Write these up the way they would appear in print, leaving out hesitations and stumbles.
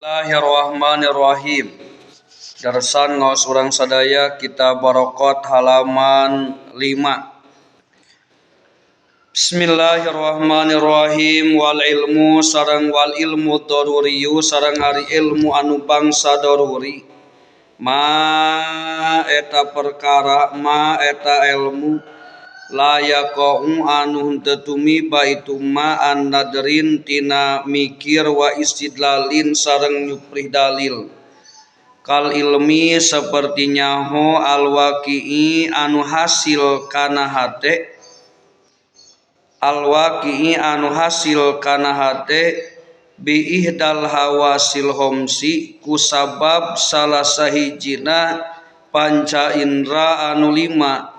Bismillahirrahmanirrahim. Darsan ngaos urang sadaya kitab Barokot halaman 5. Bismillahirrahmanirrahim. Wal ilmu sareng wal ilmu daruriyu sareng ari ilmu anu bangsa daruri. Ma eta perkara ma eta ilmu la yaqa'u anu henteu tumiba itu ma an nadrin tina mikir wa istidlalin sareng nyuprih dalil. Kal ilmi seperti nyaho alwaqi'i anu hasil kana hate, alwaqi'i anu hasil kana hate bi ihdal hawasil homsi kusabab salah sahijina panca indra anu lima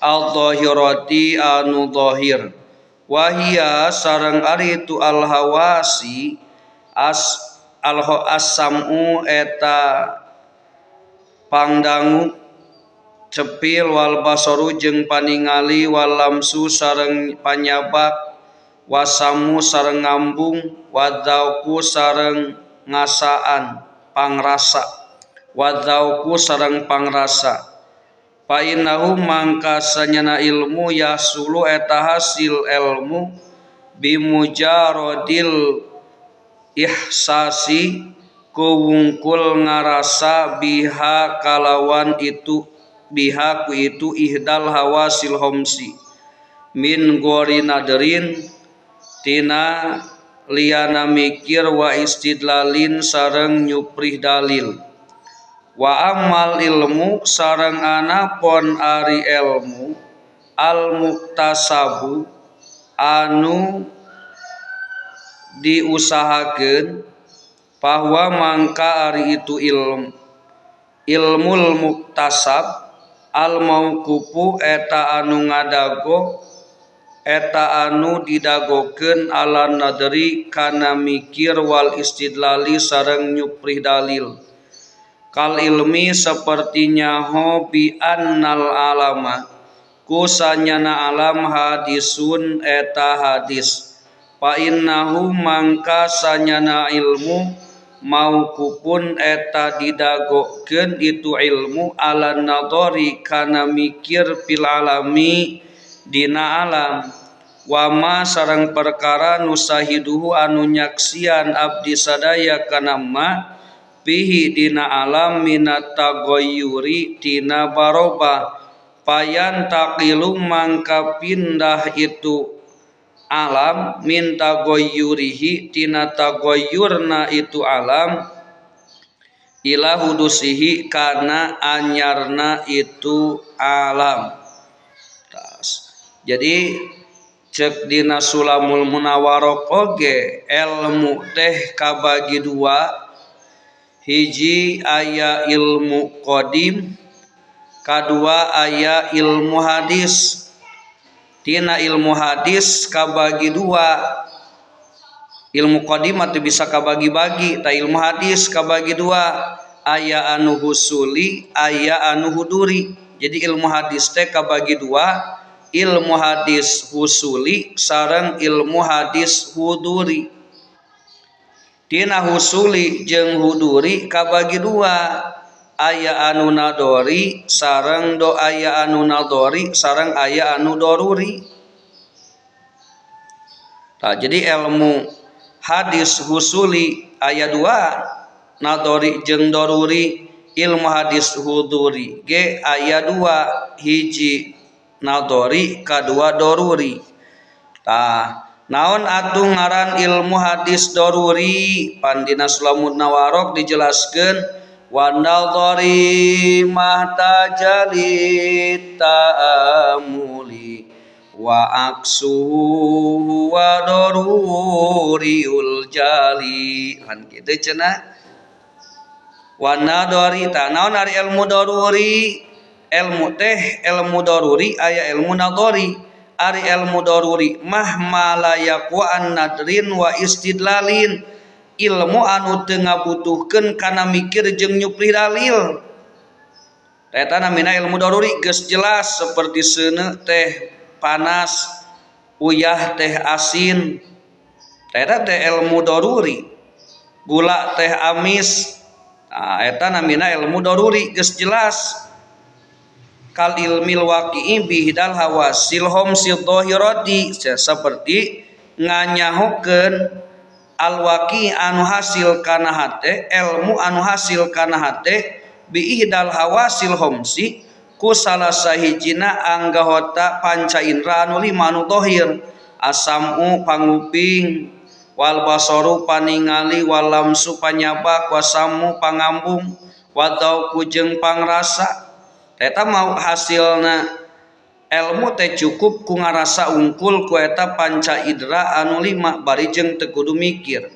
al-zahirati anu zahir. Wahia sareng ari itu al-hawasi as al-asamu eta pangdangu cepil wal basaru jeung paningali wal lamsu sareng panyabak wasamu sareng ngambung wadzauqu sareng ngasaan pangrasa wadzauqu sareng pangrasa. Fa innahu mangka sanyana ilmu yahsulu eta hasil ilmu bimujarodil ihsasi ku wungkul ngarasa biha kalawan itu biha ku itu ihdal hawasil homsi min gori nadrin tina liana mikir wa istidlalin sareng nyuprih dalil. Wa amal ilmu sareng anapon ari ilmu al muktasabu anu diusahakeun bahwa mangka ari itu ilmu ilmul muktasab al mauqufu eta anu ngadago eta anu didagokeun ala nadri kana mikir wal istidlali sareng nyuprih dalil. Kal ilmi seperti nyaho bi annal alama kusanyana alam hadisun eta hadis. Fa innahu mangka sanyana ilmu mauqufun eta didagokeun itu ilmu ala nadori kana mikir fil alami dina alam. Wama sareng perkara nusahiduhu anu nyaksian abdi sadaya kana ma pihi dina alam minat tagoyuri tina baroba payan taqilu mangka pindah itu alam min tagoyurihi tina tagoyurna itu alam ila hudusihi kana anyarna itu alam. Tas. Jadi cek dina Sulamul Munawarroq oge ilmu teh kabagi dua. Hiji aya ilmu qadim, kadua aya ilmu hadis. Tina ilmu hadis kabagi dua. Ilmu qadim atuh bisa kabagi-bagi, ta ilmu hadis kabagi dua, aya anu husuli, aya anu huduri. Jadi ilmu hadis teh kabagi dua, ilmu hadis husuli sareng ilmu hadis huduri. Tina husuli jeung huduri kabagi dua, aya anu nadori sareng do aya anu nadori sareng aya anu doruri. Tah, jadi ilmu hadis husuli aya dua, nadori jeung doruri. Ilmu hadis huduri ge aya dua, hiji nadori kadua doruri. Tah, naon atuh ngaran ilmu hadis doruri? Pandina Sulamul Munawarroq dijelaskeun wa nadhari mahtajali ta'amuli wa aksuhu wa daruriul jali. Kan kitu cenah. Wa nadhari ta naon ari ilmu daruri? Ilmu teh ilmu daruri aya ilmu nadhari. Ari ilmu daruri mah malayaku an nadrin wa istidlalin, ilmu anu teu ngabutuhkeun kana mikir jeung nyupri dalil. Eta namina ilmu daruri geus jelas seperti seuneu teh panas, uyah teh asin. Eta teh ilmu daruri. Gula teh amis. Nah, eta namina ilmu daruri geus jelas. Kal ilmil waqi'i bihdal hawasil khamsil dhahirati, seperti nganyahokeun al waqi anu hasil kana hate, ilmu anu hasil kana hate biihdal hawasil khamsi ku salah sahijina anggahota panca indra anu lima anu dhahir, asamu panguping, wal basaru paningali, wal lamsu panyabak, wasamu pangambung, wadauku jeung pangrasa. Eta mau hasilna ilmu teh cukup ku ngarasa ungkul ku eta panca indra anu lima bari jeung teu kudu mikir.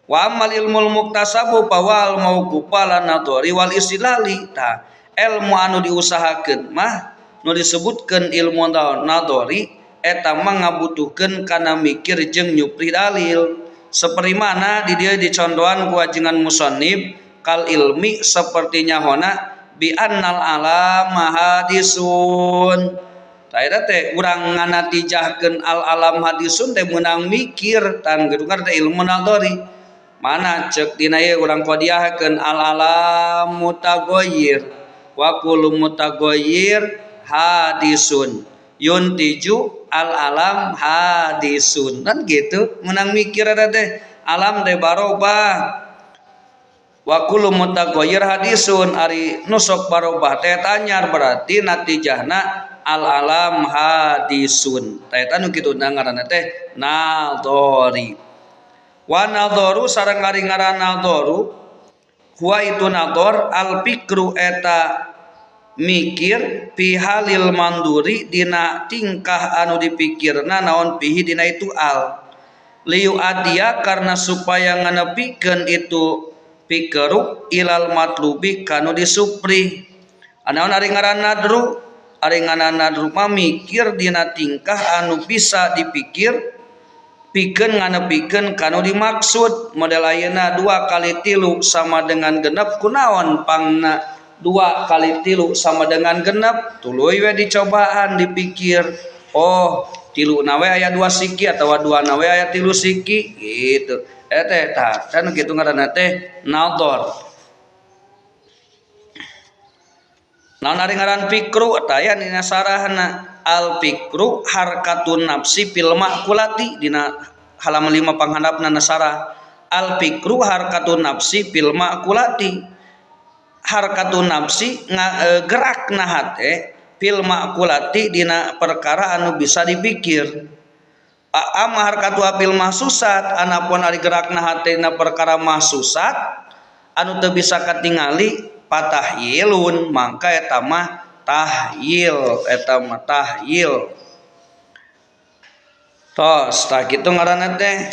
Wa amal ilmul muktasabu fawal mauqufa lan nadhari wal istilali. Tah ilmu anu diusahakeun mah nu disebutkeun ilmu nadhari eta mah ngabutuhkeun kana mikir jeung nyupri dalil. Seperti mana di dieu dicontohan ku ajengan musannif kal ilmi seperti nyahona bi annal alam hadisun. Tah eta teh urang nganatijahkeun al alam hadisun teh meunang mikir tang kitu kan teh ilmu nadhari. Mana ceuk dina ieu urang qodiahkeun al alam mutaghayyir wa kullu mutaghayyir hadisun yuntiju al alam hadisun. Kan gitu meunang mikir eta teh alam teh barobah. Wa kullu mutaghayyir hadisun, ari nu sok barobah teh tanyar berarti natijahna al alam hadisun. Tah eta nu kitu ngaranna teh nadhari. Wa nadharu sareng ari ngaran nadharu huwa itu nadhar al fikru eta mikir fi halil manduri dina tingkah anu dipikirna naon fihi dina itu al liu adia karena supaya nganepikeun itu pikeru ilal matlubi kanu disupri. Anaon ari ngaran nadru? Ari ngaran nadru mah mikir dina tingkah anu bisa dipikir pikeun nganepikeun kanu dimaksud. Model ayeuna 2 kali 3 sama dengan genep, kunaon pangna 2 kali 3 sama dengan genep? Tuluy we dicobaan dipikir, oh 3 na we aya 2 siki atawa 2 na we aya 3 siki gitu. Eta teh tah kan kitu ngaranna teh nadhar. Naon ari ngaran fikru? Tah aya dina sarahna al fikru harkatun nafsi fil ma'kulati dina halaman 5 panghandapna nasarah. Al fikru harkatun nafsi fil ma'kulati, harkatun nafsi gerakna hate fil ma'kulati dina perkara anu bisa dipikir. Ama harkatu apil mahsusat, anapun ari gerakna hate dina perkara mahsusat anu teu bisa katingali patahyilun, mangka eta mah tahyil, eta mah tahyil. Tos tah kitu ngaranna teh.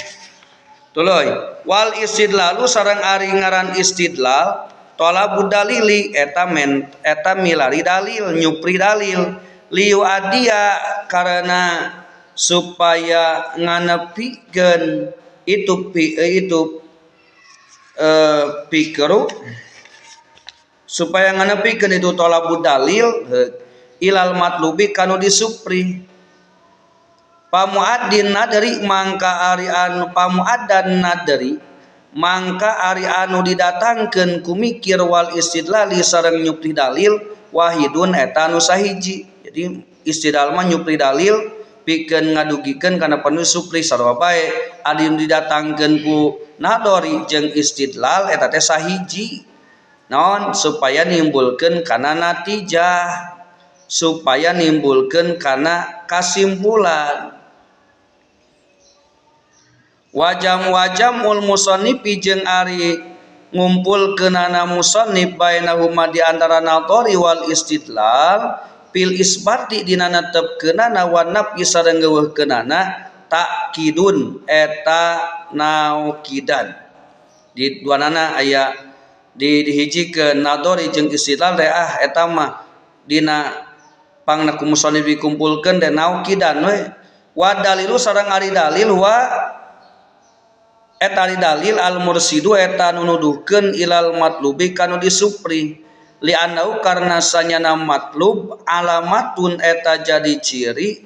Tuluy wal istidlalu sareng ari ngaran istidlal talabu dalili eta men eta milari dalil, nyupri dalil liu adia karena supaya nganepikeun itu pikru supaya nganepikeun itu talabu dalil ilal matlubi kanu disupri. Pamuaddin nadri mangka ari anu pamuaddan nadri mangka ari anu didatangkeun ku mikir wal istidlali sareng nyupri dalil wahidun eta anu sahiji. Jadi istidlal mah nyupri dalil pikeun ngadugikeun kana panu supri sarua bae anu didatangkeun ku nadori jeung istidlal eta teh sahiji. Naon supaya nimbulkeun kana natijah, supaya nimbulkeun kana kasimpulan. Wajam-wajamul musannifi jeung ari ngumpulkeunana musannif bainahuma di antara nadhari wal istidlal fil isbati dina netepkeunana wa nafyi sareng ngeuweuhkeunana takkidun eta naukidan. Di duanana aya dihijikeun nadhari jeung istidlal teh ah eta mah dina pangna ku musannif dikumpulkeun teh naukidan we. Wa dalilu sareng ari dalil wa eta ari dalil al mursidu eta nu nuduhkeun ilal matlubi kanu disupri li annau karna sanyana matlub alamatun eta jadi ciri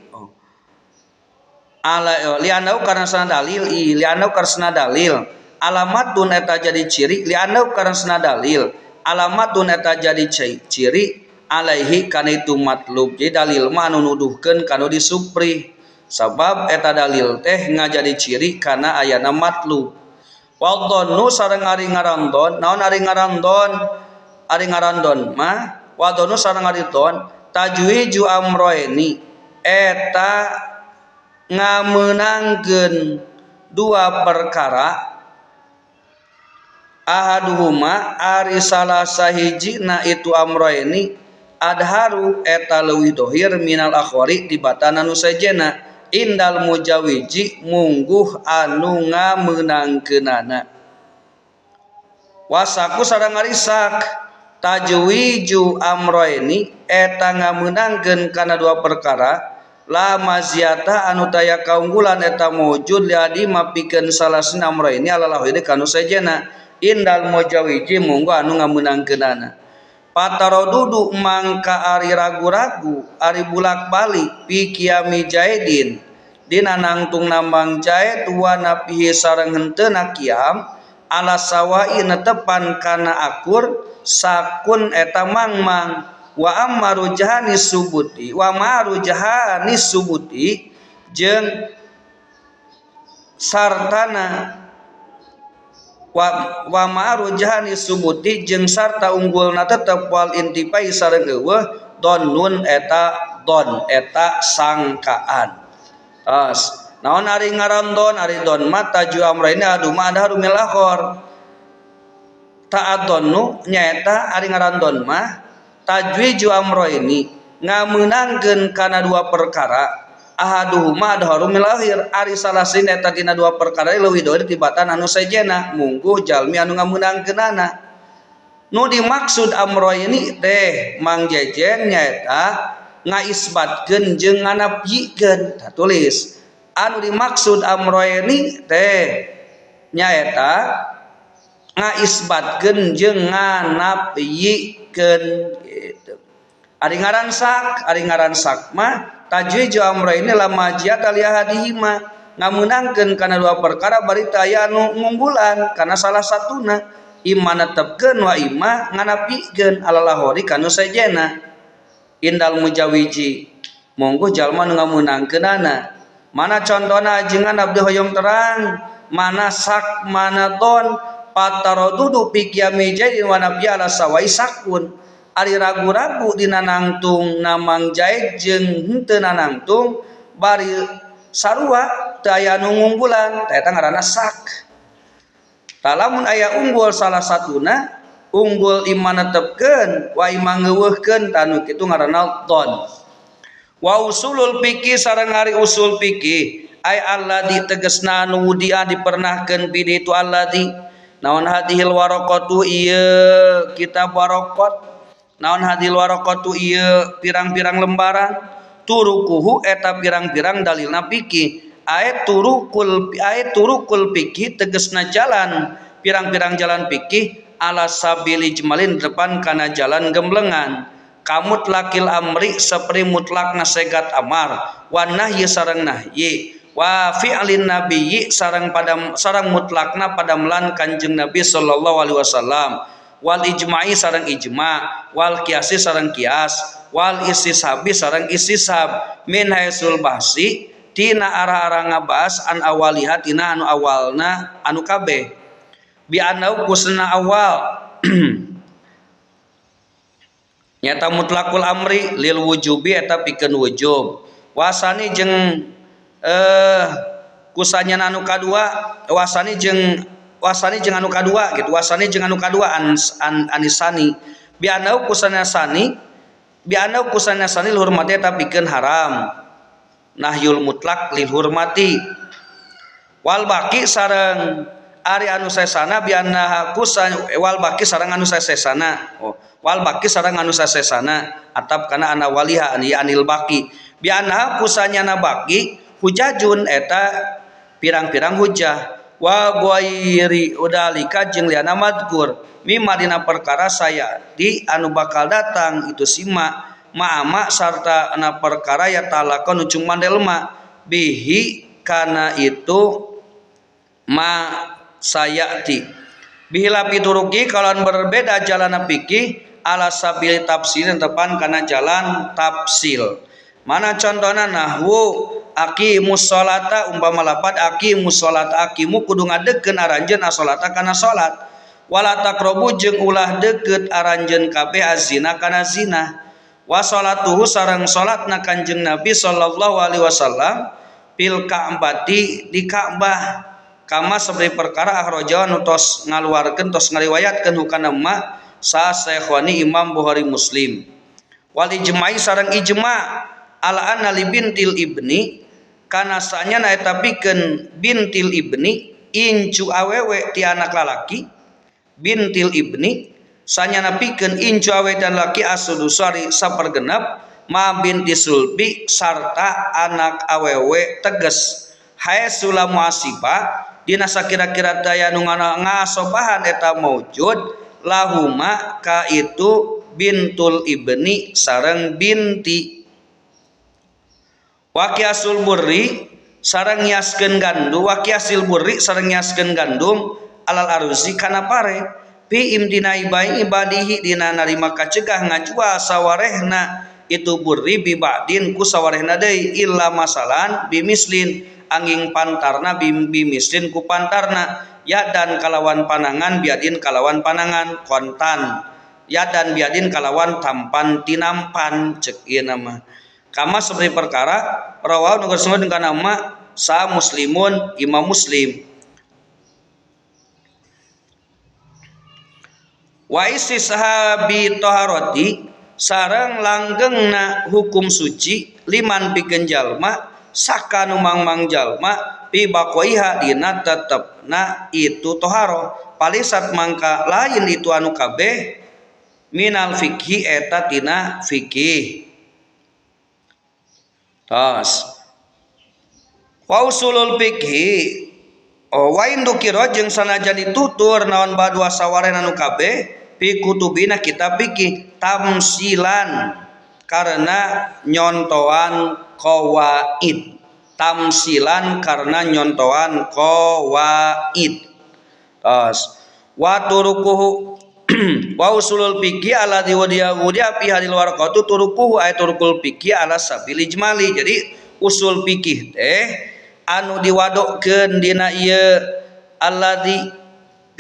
ala li annau karna sana dalil li annau karna dalil Alamatun eta jadi ciri lianau karena dalil alamatun eta jadi ciri alaihi kana itu matlub. Jadi dalil mah anu nuduhkeun kanu disupri sabab eta dalil teh ngajadi ciri kana ayana matlub. Wa dhannu sareng ari ngaran don, naon ari ngaran don? Ari ngaran don mah wa dhannu sareng ari don tajwiju amroini eta ngamenangkeun dua perkara. Ahaduhuma ari salah sahijina itu amroini adharu eta leuwih dohir minal akhori tibatan anu sejena indal mujawiji mungguh anu ngamenangkeunana. Wasaku sareng ari sak tajwiju amroini eta ngamenangkeun kana dua perkara la maziata anu taya kaunggulan eta mujud li adi mapikeun salah sina amroini alalah ini kanu sejena indal mujawiji munggu anu ngamenangkeunana. Patarodudu mangka ari ragu-ragu ari bulak-balik fi qiyami jaidin dina nangtung nambang jaid wa nafihi sareng henteuna qiyam ala sawai netepan kana akur sakun eta mangmang wa ammaru jahani subuti wa maru jahani subuti jeung sartana wa ma'ru jahani subuti jeung sarta unggulna tetep wal intifai sareng eueuh donnun eta don eta sangkaan. Tos naon ari ngaran don? Ari don mah taju amraini adu ma adharu mil akhor. Ta'adonnu nyaeta ari ngaran don mah tajwiju amraini ngamenangkeun kana dua perkara ahaduhuma adharu mil akhir ari salah sina eta dina dua perkara leuwih dohir tibatan anu sejena mungguh jalmi anu ngamenangkeunana. Nu dimaksud amroini teh Mang Jejen nyaeta ngaisbatkeun jeung nganapyikeun. Tah tulis anu dimaksud amroini teh nyaeta ngaisbatkeun jeung nganapyikeun gitu. Ari ngaran sak, ari ngaran sak mah tajwiju amroini lama jiyata li ahadihima ngamenangkeun kana dua perkara bari teu aya anu ngunggulan kana salah satuna imma netepkeun wa imma nganapikeun alalahori kanu sejena indal mujawiji monggo jalma nu ngamenangkeunana. Mana contona ajengan abdi hoyong terang mana sak mana ton patarodudu fi qiyami jaidin wa nafiya ala sawai sakun ari ragu-ragu dina nangtung namang jaid jeung henteu nanangtung bari sarua teu aya anu ngunggulan tah eta ngaranna sak. Tah lamun aya unggul salah satuna unggul imma netepkeun wa imma ngeuweuhkeun tah anu kitu ngaranna dhon. Wa usulul fikih sareng ari usul fikih ay alladzi tegasna anu wudia dipernahkeun bi itu alladzi naon hadhil waraqatu ieu kitab waraqat naon hadil waraqatu ieu pirang-pirang lembaran turukuhu eta pirang-pirang dalilna fikih ayat turukul fikih tegasna jalan pirang-pirang jalan fikih ala sabil ijmalin depan kana jalan gemblengan kamutlakil amri sapri mutlakna segat amar wa nahyi sareng nahyi wa fi'lin nabiyyi sareng pada sareng mutlakna padamlan Kanjeng Nabi sallallahu alaihi wasallam wal ijma'i sareng ijma wal kiasi sareng kias wal istishabi sareng istishab min haisul bahsi tina arah-arah ngabahas an awaliha tina anu awalna anu kabeh bi anau kusna awal nyata mutlakul amri lil wujubi eta pikeun wujub wasani jeung kusanya anu kadua wasani jeung anu kadua gitu wasani jeung anu kadua anisani bi anau kusana sani bi anau kusana sani lil hurmati eta pikeun haram nahyul mutlak lil hurmati wal baqi sareng ari anu sesana bi anna kusan wal baqi sareng anu sesana oh wal baqi sareng anu sesana atap kana ana waliha anil baqi bi anna kusanya na baqi hujajun eta pirang-pirang hujah wa ghairi udalika jeung liana madkur mimma dina perkara saya di anu bakal datang itu sima ma'ama sarta na perkara ya talaqon ujung mandelma bihi kana itu ma sayati bihilafi turuki kalawan berbeda jalan fikih ala sabil tafsil tepan kana jalan tafsil. Mana contohna nahwu aqimus sholata umpama lapad aqimus sholata aqimu kudu ngadegkeun aranjeun as-sholata kana salat wala taqrabu jeung ulah deukeut aranjeun kabeh azina kana zina wa sholatuhu sareng salatna Kanjeng Nabi sallallahu alaihi wasallam fil Ka'bati di Ka'bah kama seperti perkara akhraja nu tos ngaluarkeun tos ngariwayatkeun hukana ma sa Syekhani Imam Bukhari Muslim wal ijma'i sareng ijma' ala anna li bintil ibni kana sanyana eta pikeun bintil ibni incu awewe ti anak lalaki bintil ibni sanyana pikeun incu awewe ti anak lalaki asudusari sapergenep ma binti sulbi sarta anak awewe teges haesula muasiba dina sakira-kira daya nu ngasobahan eta maujud lahuma ka itu bintul ibni sareng binti waqiasul burri sareng ngiaskeun gandum waqiasil burri sareng ngiaskeun gandum alal aruzi kana pare fi imtinai bai ibadihi dina narima kacegah ngajual sawarehna itu burri bi ba'din ku sawarehna deui illa masalan bimislin angin pantarna bimislin ku pantarna ya dan kalawan panangan biadin kalawan panangan kontan ya dan biadin kalawan tampan tinampan cek ieu nama kama seperti perkara rawahu nu geus kana nama sa muslimun imam muslim wa istishabi taharati sareng langgengna hukum suci liman pikeun jalma saka nu mangmang jalma pi baqaiha dina tetepna itu toharo palisat mangka lain itu anu kabeh minal fikhi eta tina fikih. Tos. Wa usulul fikhi oh wa indukira jeung sanajan ditutur naon badua sawarehna anu kabeh fi kutubina kitab fikih tamsilan karena nyontoan qawaid tamsilan karena nyontoan qawaid. Tos. Wa turukuhu wa usulul fikih ala diwadiya wudiya fi hadil warqatu turukuhu ay turukul fikih ala sabil ijmali. Jadi usul fikih teh anu diwadokkeun dina ieu alladzi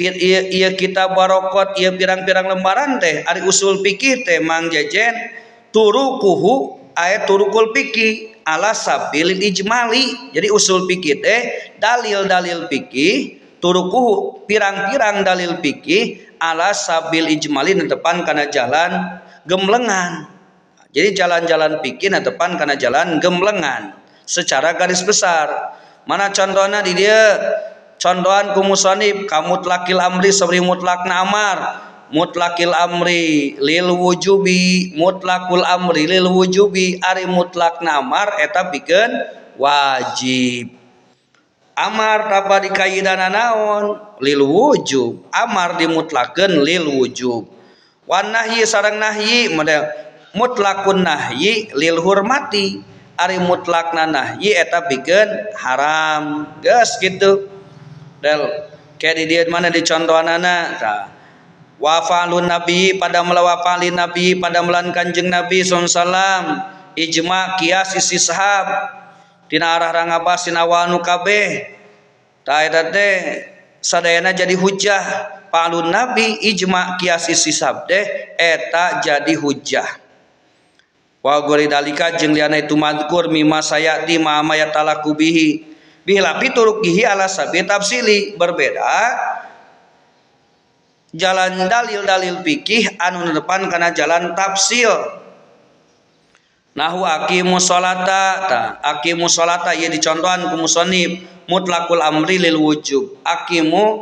ieu kitab barokot ieu pirang-pirang lembaran teh ari usul fikih teh Mang Jejen turukuhu ay turukul fikih ala sabil ijmali. Jadi usul fikih teh dalil-dalil fikih turukuhu pirang-pirang dalil fikih ala sabil ijmali netepan kana jalan gemblengan. Jadi jalan-jalan fikih netepan kana jalan gemblengan secara garis besar. Mana contohna di dieu? Contohan ku musannif kamutlakil amri sabri mutlakna amar, mutlakil amri lil wujubi, mutlakul amri lil wujubi, ari mutlakna amar eta pikeun wajib. Amar tapa dikaidana naon lil wujub, amar dimutlakeun lil wujub. Wan nahyi sareng nahyi mutlakun nahyi lil hurmati, ari mutlakna nahyi eta pikeun haram. Geus kitu. Del ke di dieu mana dicontohanana tah. Wa fa'lun nabi pada melawa fa'lin nabi pada melan Kanjeng Nabi sallallahu alaihi wasallam ijma qiyas istishab tina arah rangabas tina awal nu kabeh tah eta teh sadayana jadi hujjah. Fa'lun nabi ijma qiyas istishab teh eta jadi hujjah. Wa goridalika jeung liana itu madkur mimma sayati ma ma yatalaku bihi bihilafi turukihi ala sabi tafsili berbeda jalan dalil-dalil fikih anu depan kana jalan tafsil. Nahu aqimus sholata ta aqimus sholata ieu dicontohan ku musannif mutlaqul amri lil wujub. Aqimu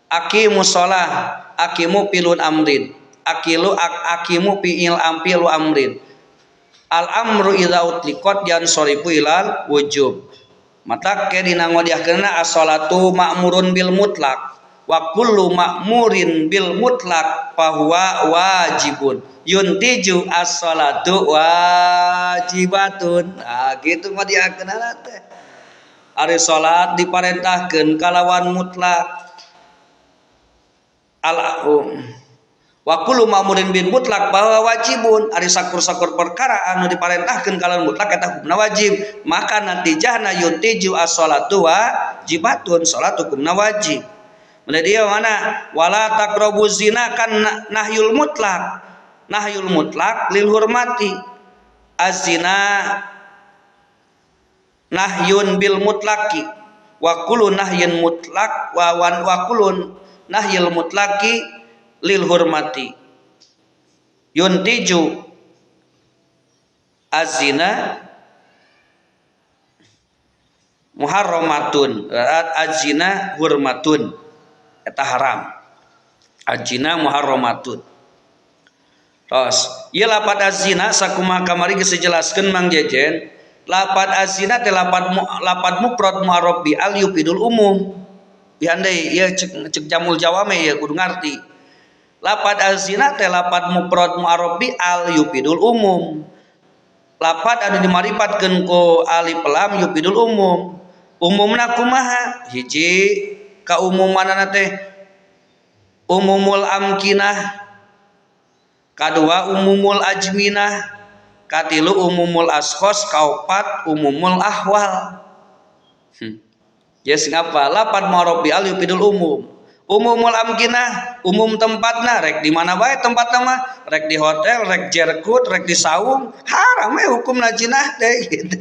aqimus shalah aqimu filun amrin aqilu aqimu fi'il amfilu amrin al amru idza utliqat yansarifu ilal wujub. Mata ke dina ngodiahkeunna as-sholatu ma'murun bil mutlaq wa kullu ma'murin bil mutlaq fahuwa wajibun yuntiju as-sholatu wajibatun. Nah gitu mah diakeunana teh. Ari salat diparentahkeun kalawan mutlak. Al wa kullu ma'murin bil mutlak bahwa wajibun. Ari sakur-sakur perkara anu diparentahkeun kalawan mutlak eta hukumna wajib. Maka natijahna yuntiju as-salatu wajibatun, salat hukumna wajib. Mun dia mana wala taqrabu zina kan nahyul mutlak. Nahyul mutlak lil hurmati. Az-zina nahyun bil mutlaki wa kullu nahyin mutlak wa wa kullu nahyil mutlaki lil hurmati yuntiju azina muharramatun, azina hurmatun eta haram, azina muharramatun. Tos ieu lapat azina sakumaha kamari geus dijelaskeun Mang Jejen, lapat azina teh lapat mufrad mu'arraf bi al yufidul umum. Dihandai ieu cek jamul jawame ieu kudu ngarti. Lapat azina teh lapat mufrad mu'arraf bi al yufidul umum. Lapat anu dimaripatkeun ku alif lam yufidul umum. Umumna kumaha? Hiji kaumumanana teh umumul amkinah, kadua umumul ajminah, katilu umumul ashos, kaopat umumul ahwal. Yes ngapa? Lapat mu'arraf bi al yufidul umum. Umumul amkinah, umum tempatna, rek di mana bae tempatna mah, rek di hotel, rek jerkut, rek di saung, haram we hukumna jinah teh gitu.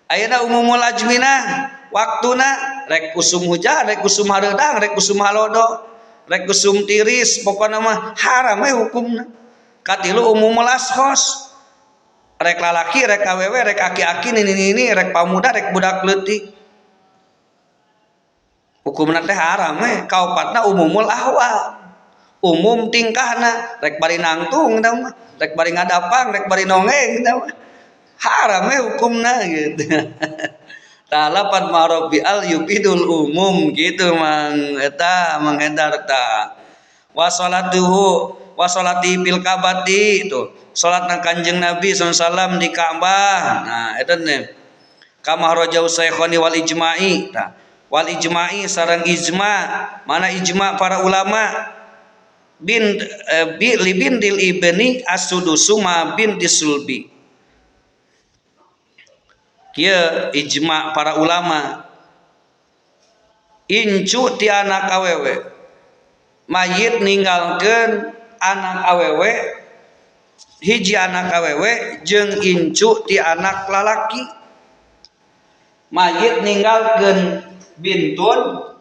Ayeuna umumul ajminah, waktuna rek usum hujan, rek usum hareudang, rek usum halodo, rek usum tiris, pokona mah haram we hukumna. Katilu umumul ashos, rek lalaki, rek awewe, rek aki-aki, nini-nini, rek pamuda, rek budak leutik. Hukumna teh haram we. Kaopatna umumul ahwal, umum tingkahna, rek bari nangtung tah mah, rek bari ngadapang, rek bari nongeng tah mah, haram we hukumna gitu. Tah lapat ma'ruf bi al yufidul umum gitu Mang eta Mang Hendar tah. Wa salatuhu wa salati fil kabati itu salatna Kanjeng Nabi sallallahu alaihi wasallam di Ka'bah. Nah eta teh kama rajau syekhoni wal ijma'i tah. Wal ijma'i sareng ijma, mana ijma para ulama bin bi li bintil ibni as-sudusu ma binti sulbi. Kieu ijma para ulama incu ti anak awewe, mayit ninggalkeun anak awewe, hiji anak awewe jeung incu ti anak lalaki. Mayit ninggalkeun bintun,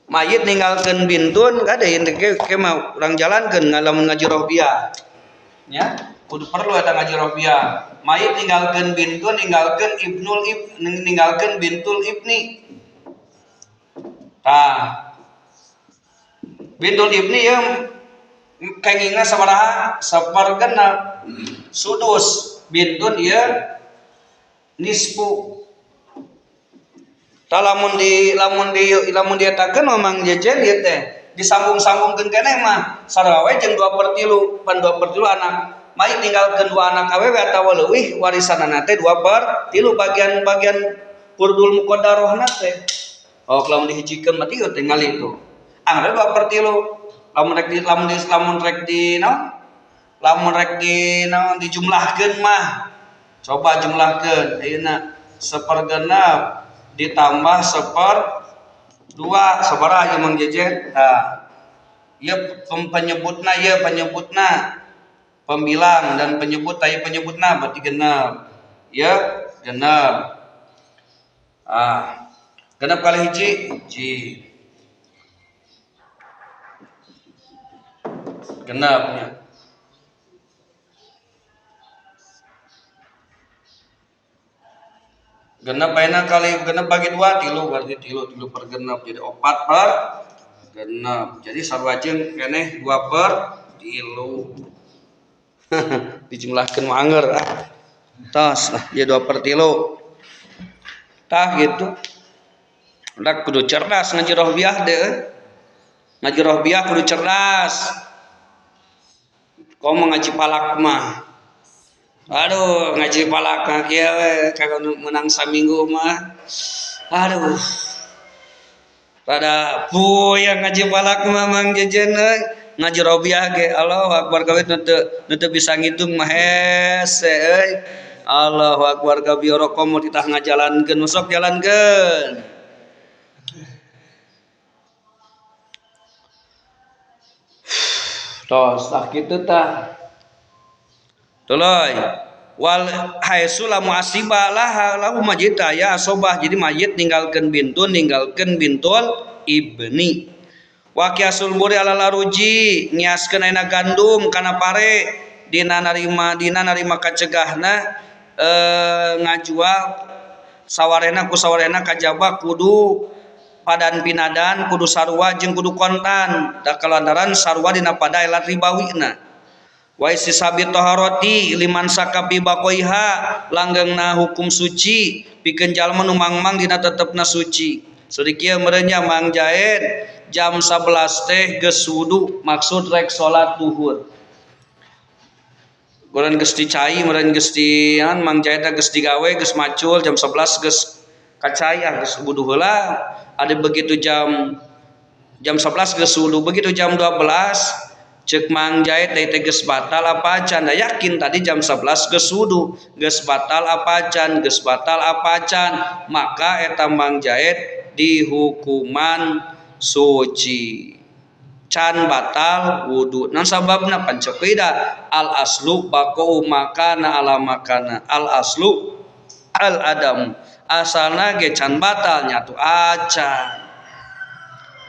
mayit ninggalkeun bintun kade ke mah urang jalankeun ngalamun ngaji rohbiah nya, kudu perlu eta ngaji rohbiah. Mayit ninggalkeun bintun, ninggalkeun ibnul ib, ninggalkeun bintul ibni. Tah bintul ibni ieu kengingna sabaraha? Sapergenep sudus. Bintun ieu nisfu. Tah lamun di lamun di lamun dietakeun mah Mang Jejen ieu teh disambung-sambungkeun keneh mah sarua we jeung 2/3, pan 2/3 anak mayit ninggalkeun 2 anak awewe atawa leuwih warisanana teh 2/3 bagian-bagian furdul muqaddarahna teh. Oh lamun dihijikeun mah ieu teh ngali itu. Anggar 2/3 lamun rek di lamun di lamun rek di naon? Lamun rek di naon dijumlahkeun mah. Coba jumlahkeun ayeuna sepergenep ditambah 1/2 sabaraha ieu Mang Jejen? Tah ieu penyebutna, ieu penyebutna pembilang dan penyebut, ieu penyebutna berarti genep. Ieu genep. Ah, genep kali hiji, hiji. Genepnya. Genep ayeuna kali genep bagi 2 tilu, berarti tilu per genep jadi 4 per genep. Jadi sarua jeung keneh 2/3. Dijumlahkeun mah angeur ah. Tos lah ieu 2/3. Tah gitu. Udah kudu cerdas ngaji rohbiah deh. Ngaji rohbiah kudu cerdas. Komo ngaji palak mah. Aduh ngaji palak kieu we kagak menang saminggu mah. Aduh. Rada puyeng ngaji palak mah Mang Jejen euy. Ngaji robiah ge Allahu akbar kawit nu teu bisa ngitung mah hese euy. Allahu akbar kabioro komo titah ngajalankeun sok jalankeun. Tos tah kitu tah. Tuluy wal haitsu la muasiba laha lahu majita ya asobah jadi mayit ninggalkeun bintun ninggalkeun bintul ibni. Wa qiyasul buri alal aruji ngiaskeun ayeuna gandum kana pare dina narima kacegahna ngajual sawarehna ku sawarehna kajaba kudu padan pinadan kudu sarua jeung kudu kontan da kalantaran sarua dina pada elat ribawina. Wa istisabi taharati liman sakabi baqaiha langgengna hukum suci pikeun jalma nu mangmang dina tetepna suci. Suri kieu meureun nya Mang Jaed jam 11 teh geus wudu maksud rek salat duhur. Goran geus dicai meureun geus di Mang Jaed geus digawe geus macul jam 11 geus kacai ah geus wudu heula. Ada begitu jam 11 geus wudu begitu jam 12 cek Mang Jaid teh geus batal apa acan? Nah, yakin tadi jam 11 geus wudu, geus batal apa acan? Geus batal apa acan? Maka eta Mang Jaid dihukuman suci. Can batal wudu. Naon sababna? Pan cek al aslu baqau makana ala makana. Al aslu al adam. Asalna ge can batal nyatu acan.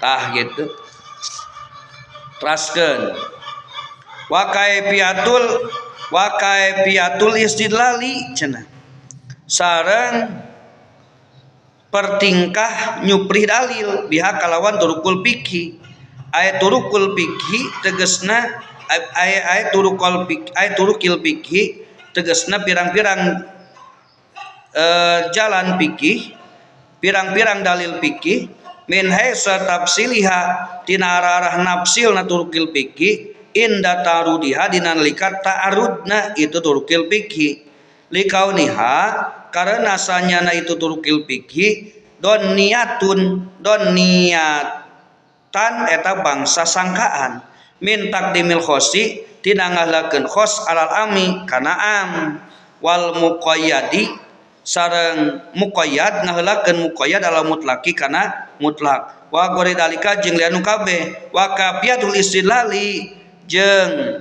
Tah gitu. Teraskeun wa kaifiatul istidlali cenah sareng pertingkah nyuprih dalil biha kalawan turukul fikih aya turukul fikih tegasna aya turukul fikih aya turukil fikih tegasna pirang-pirang jalan fikih pirang-pirang dalil fikih min haitsu tafsiliha tina arah-arah nafsil na turukil fikih inda tarudiha dina nalika ta'arudna itu turukil fikih likauniha karena sanyana itu turukil fikih don niatun don niatan eta bangsa sangkaan min takdimil khosi tina ngahlakeun khos alal ami kana am wal muqayyadi sareng muqayyad ngaheulakeun muqayyad ala mutlaki kana mutlak wa gori dalika jeung lianu kabeh wa kafiatul istidlali jeung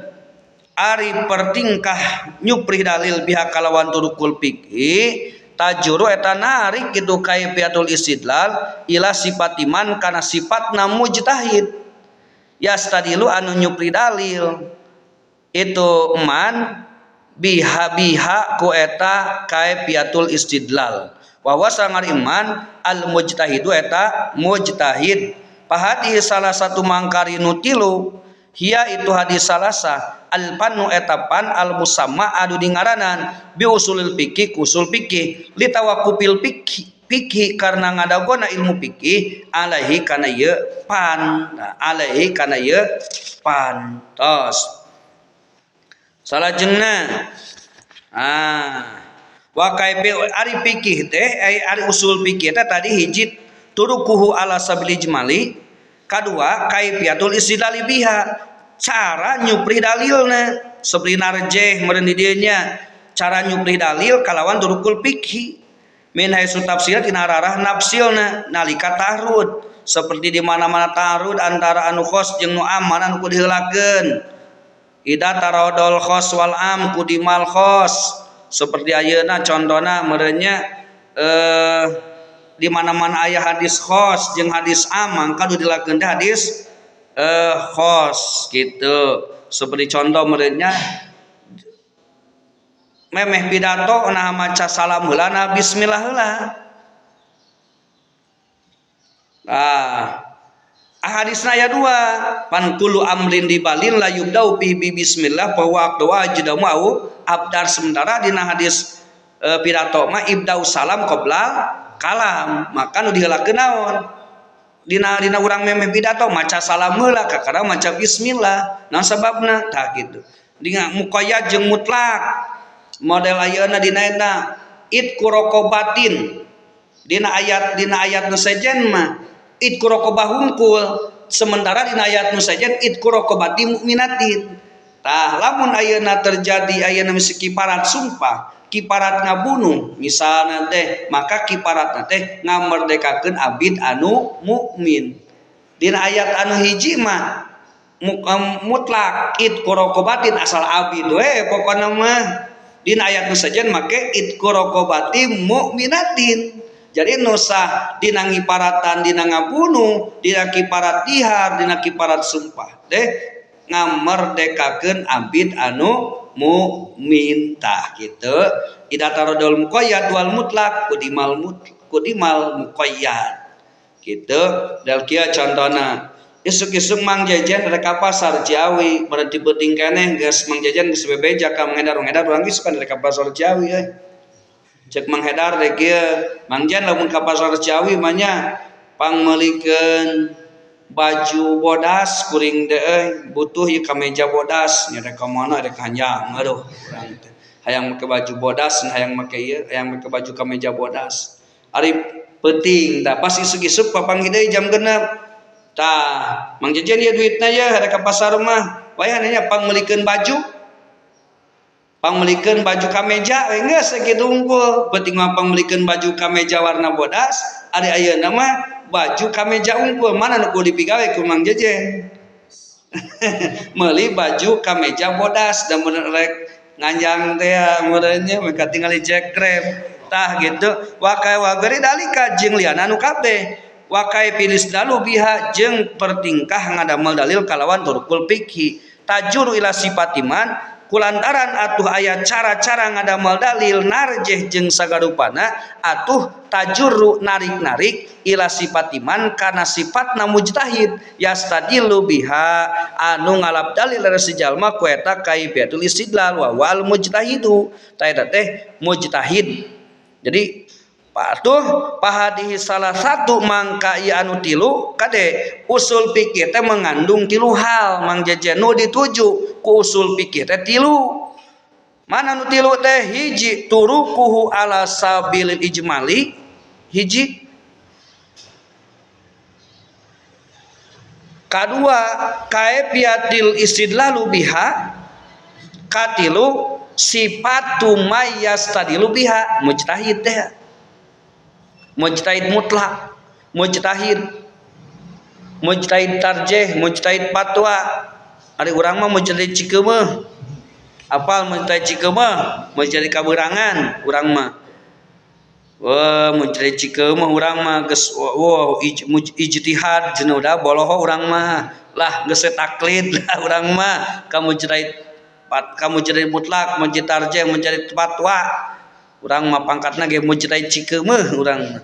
ari pertingkah nyuprih dalil biha kalawan turukul fikih tajuru eta narik kitu kaifiatul istidlal ila sifatiman kana sifatna mujtahid yastadilu anu nyuprih dalil itu man biha biha ku eta kaifiatul istidlal wa wasangar iman al mujtahidu eta mujtahid pahadi salah satu mangkari nu tilu hiya itu hadis salasa al pannu eta pan al musamma anu dingaranan bi usulil fikih usul fikih litawakufil fikih karena ngadagona ilmu fikih alaihi kana ieu pan alaihi kana ieu pan tos salajengna wa kaifi ari fikih teh ari usul fikih teh tadi hiji turukuhu ala sabil ijmali kadua kaifiatul istidlali biha cara nyuprih dalilna seperti narjeh meureun di dieu nya cara nyuprih dalil kalawan turukul fikih min haitsu tafsir tina arah nafsilna nalika tahrud seperti di mana-mana tahrud antara anu khos jeung nu am mana anu kudu diheulakeun ida taradol khos wal am kudimal khos seperti ayeuna contohna meureunnya di mana-mana aya hadis khos jeung hadis am mangka nu dilakeun teh hadis khos gitu seperti contoh meureunnya memeh pidato nah maca salam heula nah bismillah heula nah hadisna aya dua pan kullu amrin dibalin la yubdau bi bismillah fa huwa wajid mau abdar sementara dina hadis pidato mah ibdau salam qabla kalam maka nu diheulakeun naon dina urang memeh pidato maca salam heula kakara maca bismillah naon sababna tah kitu dina muqayyad jeung mutlak Model ayeuna dina eta itqu raqabatin dina ayat nu sejen mah itqu raqabah hungkul, sementara dina ayat nu sejen itqu raqabati mukminatin. Tah lamun ayeuna terjadi ayeuna misi kiparat sumpah, kiparat ngabunuh misalna teh, maka kiparatna teh ngamerdekakeun abid anu mukmin. Dina ayat anu hiji mah mutlak itqu raqabatin asal abid we pokona mah. Dina ayat nu sejen make itqu raqabati mukminatin. Jadi nusa dina ngiparatan, dina ngabunuh, dina kiparat tihar, dina kiparat sumpah deh ngamerdekakeun abid anu mukmin. Tah kitu ida taradul muqayyad wal mutlak kudimal muqayyad kitu. Dal kieu contona isuk-isuk Mang Jejen rek ka pasar Ciawi, berarti penting keneh geus Mang Jejen geus bebeja ka Mang Hedar, Mang Hedar urang geus kan rek ka pasar Ciawi euy. Cek Mang Hedar teh kieu, Mang Jen lamun ka pasar Ciawi mah nya pangmeulikeun baju bodas kuring teh euy, butuh ieu kameja bodas nya rek ka mana rek hanjang aduh urang teh. Hayang make baju bodas, hayang make ieu, hayang make baju kameja bodas. Ari peuting tah pas isuk-isuk papanggih deui jam 6. Tah Mang Jejen ieu duitna ye rek ka pasar mah, wayahna nya pangmeulikeun baju. Pangmeulikeun baju kameja we geus sakitu unggul. Penting mah pangmeulikeun baju kameja warna bodas, ari ayeuna mah baju kameja unggul mana nu kudu dipigawe ku Mang Jejen. Meuli baju kameja bodas da mun rek nganjang teh meureun nya mereka tingali Jack Krab. Tah gitu wa kai wa gari dalika jeung liana nu kabeh wa kai pilis dalu biha jeung pertingkah ngadamel dalil kalawan turkul fikih tajuru ila sifatiman kulantaran atuh aya cara-cara ngadamel dalil narjeh jeung sagarupana atuh tajuru narik-narik ila sifatiman kana sifatna mujtahid yastadilu biha anu ngalap dalil dari si jalma ku eta kaifiatul istidlal wa wal mujtahidu ta eta teh mujtahid. Jadi patuh pahadihi salah satu mangka ieu anu tilu kade usul fikih teh mengandung tilu hal Mang Jejen nu dituju ku usul fikih teh tilu. Mana nu tilu teh? Hiji turukuhu ala sabilil ijmali, hiji. Kadua kaifiatil istidlalu biha, katilu sifatu mayyastadilu biha mujtahid teh. Mujtahid mutlak, mujtahid, mujtahid tarjih, mujtahid fatwa. Ari urang mah mujtahid cikeumeuh. Apal mujtahid cikeumeuh? Mujtahid kabeurangan urang mah. Wah, mujtahid cikeumeuh urang mah geus wah ijtihad cenah udah boloho urang mah. Lah geus taklid lah urang mah ka mujtahid ka mujtahid mutlak, mujtahid tarjih, mujtahid fatwa. Urang mah pangkatna ge mujtahid cikeumeuh urang mah.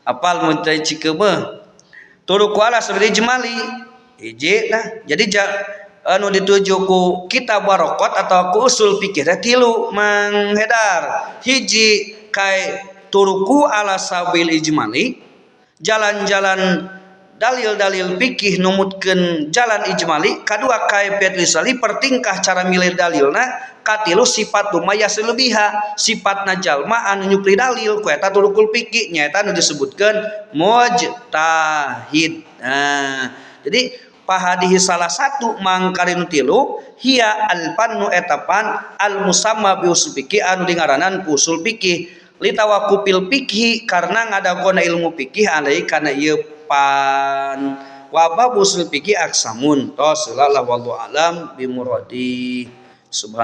Apal mujtahid cikeumeuh? Turuku ala seperti ijmali. Hiji nah. Jadi anu dituju ku kitab warokot atau ku usul fikih teh tilu Mang Hedar. Hiji kai turuku ala sabil ijmali, jalan-jalan dalil-dalil fikih numutkeun jalan ijmali. Kadua kaifiat lisali pertingkah cara milih dalilna. Katilu sifat lumayas lebiha sifatna jalma anu nyupli dalil ku eta turukul fikih nyaeta anu disebutkeun mujtahid. Nah, jadi pahadihi salah satu mangkarinu tilu hiya alfannu etapan al musamma bi usul fikih anu dingaranan ku usul fikih litawakupil fikih karena ngadagona ilmu fikih alai kana ieu pan wabab usul fikih aksamun tos la wallahu alam bi muradi subhana.